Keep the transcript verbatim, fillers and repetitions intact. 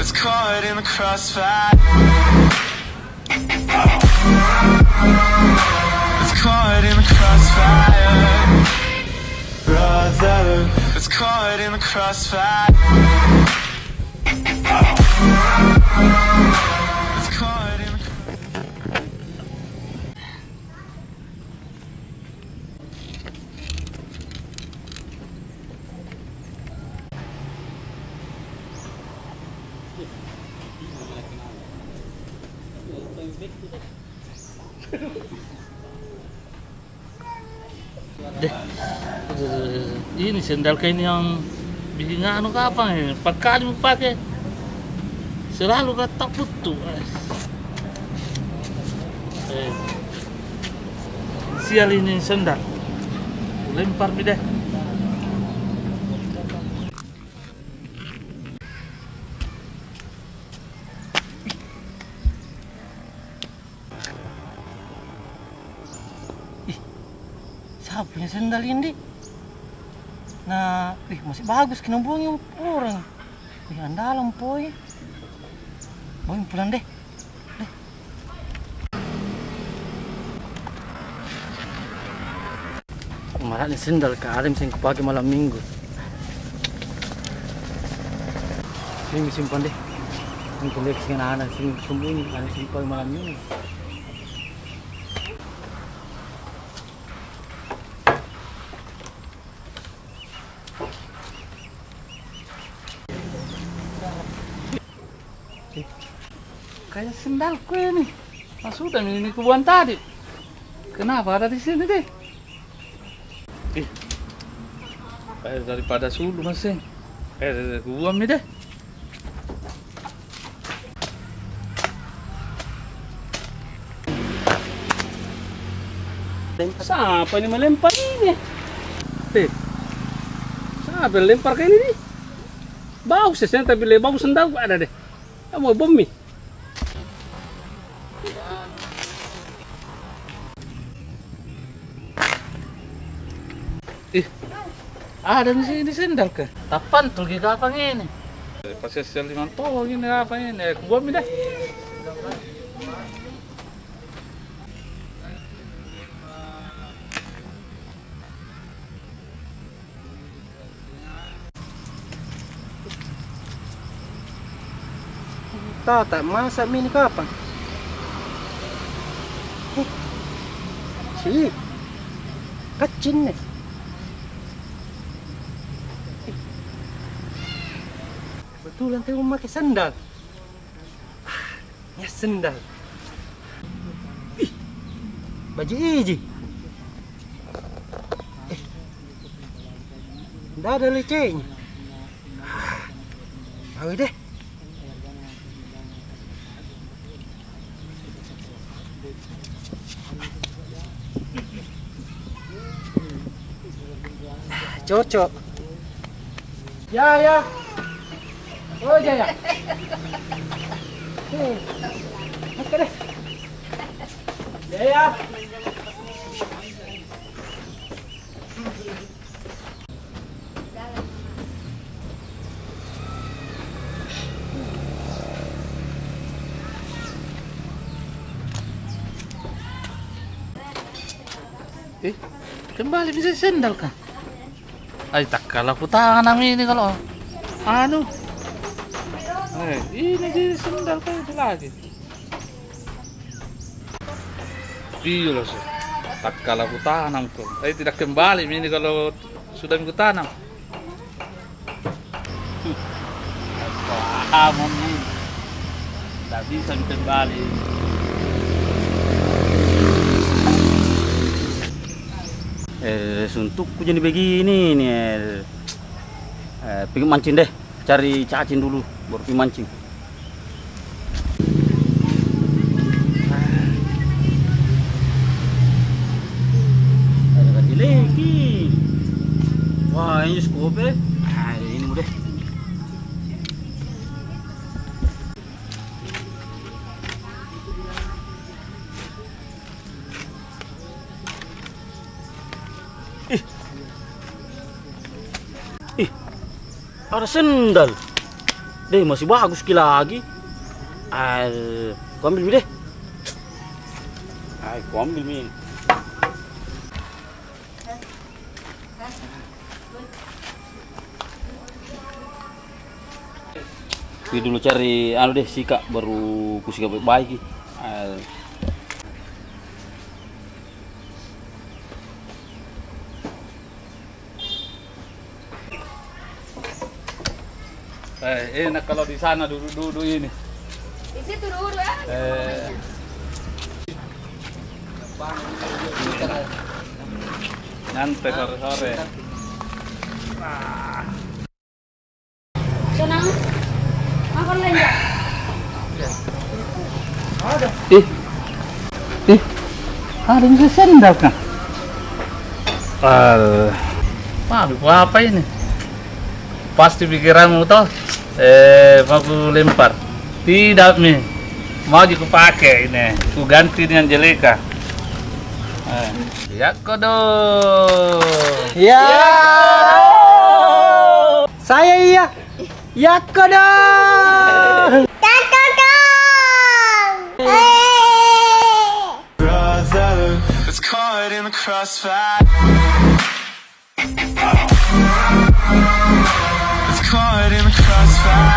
Caught in the crossfire. It's caught in the crossfire. Brother, it's caught in the crossfire. It's caught in the Deh. Ini sendal ka ini yang bikin anu kapang ini. Empat kali mu pake. Selalu ka tak putu. Eh. Sial ini sendal. Lempar mi deh. Ih, siapa punya sendal ini? Nah, ih, masih bagus, kena buang orang. Ih, andalan poi. Boy, pulang deh. Deh. Marah ni sendal ka, ada mesin kupake malam minggu. Ini simpan deh. Ini koleksi anak-anak, sini sembunyi, ada mesin kupake malam minggu. Kayak sendalku ini. Ah, sudah ini kubuang tadi. Kenapa ada di sini deh? Ih. Eh, daripada sulu masih. Eh, kubuang mi deh. Siapa ini melempar ini? Eh, siapa yang lempar kayak ini nih? Bau sesnya, tapi lebih bau sendal ada deh. Kamu bom mi. Ih, ada di sini sendal ka? Tapan tu gi kapang ini. Pas sel lima to gini apa ini? Kubuang mi deh. Tata, masak mi ini kapang? Eh, si kacin ni. Betulan tadi memakai sendal. Ya, sendal. Ih, baju iji. Eh, ndak ada lecehnya. Awe deh. Cocok. Ya, ya. Oh, ya, ya. Eh, oke deh. Ya, ya. Eh, kembali bisa sendal kah? Ai, takkala kutanam ini kalau anu. Eh, ini jadi sendal kah itu lagi. Iya lah, so. Takkala kutanam ko. Eh, tidak kembali mi ini kalau sudah mi kutanam. Paham mi. Tak bisa mi kembali. Eh, suntukku jadi begini ni, eh. Eh, pergi mancing deh. Cari cacing dulu, baru pi mancing. Ada kaki lagi. Wah, ini cukup, eh. Ah, ini deh. Ih. Ih. Ada sendal. Deh, masih bagus ki lagi. Ai, ku ambil mi deh. Ai, ku ambil mi. Pi dulu cari anu deh, sikat, baru ku sikat baik-baik ki. Ai. Eh, enak kalau di sana duduk-duduk ini. Di situ duduk, ah. Eh. Nyantai sore-sore. Ah. Tenang. Makan lenja. Ih. Ih. Ada juga sendal kah? Al. Mami, apa ini? Pasti pikiranmu toh. Eh, mau ku lempar. Tidak mi. Mau ji ku pake ini. Ku ganti dengan jeleka. Eh. Yakko do. Ya. Saya iya. Yakko do. Tanto dong. Brother, it's caught in the crossfire. It's caught in the crossfire.